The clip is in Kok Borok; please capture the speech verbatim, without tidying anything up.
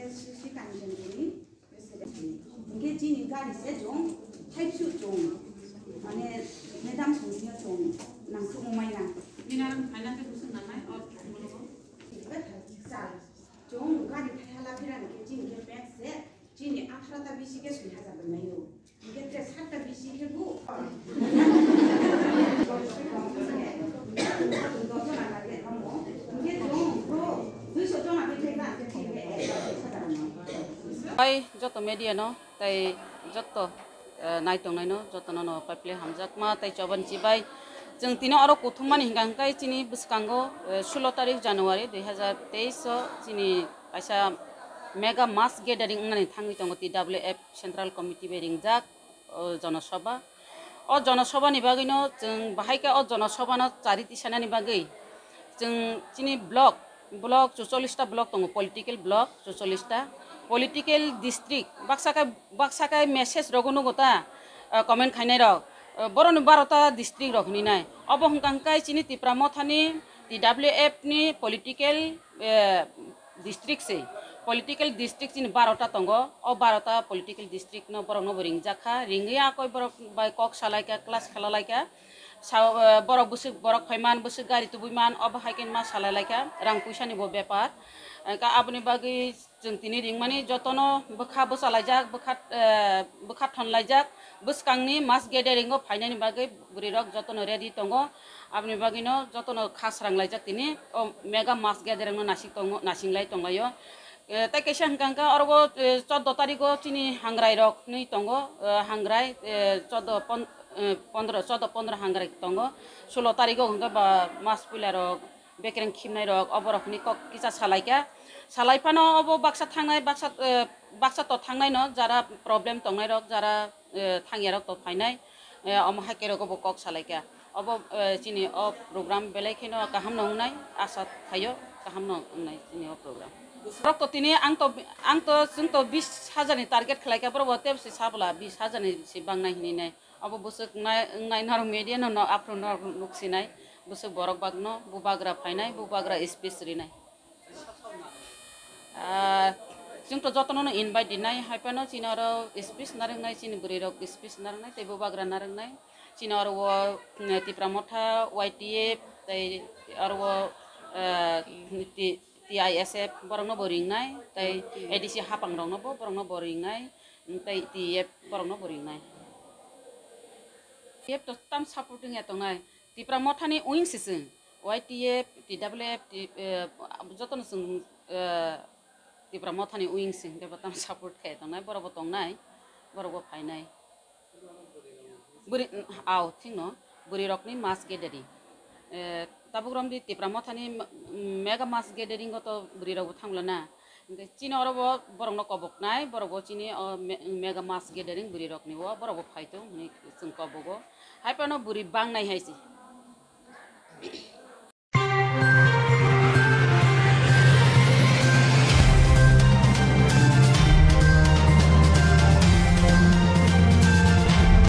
Sisi kanjeng tini, president tini. Hingke chini gari se chwng, thaisu chwng. Mane, madam songni chwng, nangkukmung mai nang. Bini arang phaina khe buswk nangnai, o, Chwng gari thaihala phira hingke chini khe bag se, chini atharo ta bisi khe soi hajar bai maio. Hingke tre satta bisi khe bu. Bai joto media no tai joto, eh, nai tongnai no joto no no pai phle hamjakma tai choban chibai. Chwng tini oro kuthum mani hingka hingkai chini bwskango, eh, sulo tarik January dui hazar teis o chini kaisa mega mass gathering wngnani thangwi tongo T W F Central Committee bai ringjak, o, jonosoba. O jonosoba ni bagwi no chwng bahai khe o jonosoba no chari tisanani bagwi chwng chini block, block chuchollis ta block tongo, political block chuchollis ta, political district baksa khe, baksa khe message rogo nugo ta, o, comment khainai rok, o, boroni baro ta district rok hinwi nai. Obo hwnkha hwnkhe chini Tipra Mothani T W F ni political, eh, district se, political district chini baro ta tongo, o baro ta political district no borok no bo ringjak kha, ringwi akoi borok bai kok salai kha, class khala lai kha, sa, eh, borok bwswk borok phai man, bwswk gari tubui man, obo hai khe ma salai lai kha, rang puisa ni bo bepar, eh, ka aboni bagwi chwng tini ringmani jotono bwkha bwchalaijak, bwkha, eh, bwkha thonlaijak, bwskangni mass gathering o phainani bagwi bwrwi rok jotono ready tongo, aboni bagwino jotono kha sranglaijak tini o mega mass gathering no nasing tongo, nasinglai tonglaio. Eh, tei kaisa hwnkha hwnkha oro o, eh, chordo tariko chini hangrai rok hinwi tongo, eh, hangrai, eh, chordo pon-, eh, pondro, chordo pondro hangrai tongo, sulo tariko hwnkhe ba mass puila rok, bekereng khimnai rok, oborok hinwi kok kisa salai kha. Salai phano obo baksa thangnai, baksa, eh, baksa to thangnai no, jara problem tongnai rok, jara, eh, thangya rok to phainai, eh, omo hai khe rok obo kok salai kha. Obo, eh, chini o program belai kheno kaham no wngnai, asa thaio kaham no wngnai chini o program. Rok to tini ang to, ang to, chwng to bis hajar ni target khlai kha, borok bo tebsi sabla bis hajar ni si bangnai hinwi nai. Abo bwswk nai, wngnai norok media no, no, aphuru norok nuk sinai. Bwswk borok bagno, bubagra phainai, bubagra speech rinai. Ah, chwng to jotono no invite rinai, hai phano chini oro speech narwknai, chini bwrwi rok speech narwknai, tei bubagra narwknai. Chini oro o, mm, Tipra Motha, Y T F, tei oro o, ah, T-, T I S F borokno bo ringnai, tei A D C hapang rokno bo, borokno bo ringnai, tei T F borokno bo ringnai. T F to tam supporting ya tongnai. Tipra Mothani wing se chwng, Y T F, T W F, T-, eh, jotono chwng, eh, Tipra Mothani wing se hwnkhe bo tam support khe tongnai, borok bo tongnai, borok bo phainai. Bwrwi, au, thikno, bwrwi rokni mass gathering. Eh, tabuk romdi Tipra Mothani ma-, mega mass gathering o to bwrwi rok bo thangla na. Hwnkhe chini oro bo borokno koboknai, borok bo chini o me-, mega mass gathering bwrwi rokni o borok bo phaito hwnwi chwng kobogo. Hai phano bwrwi bangnai hai se.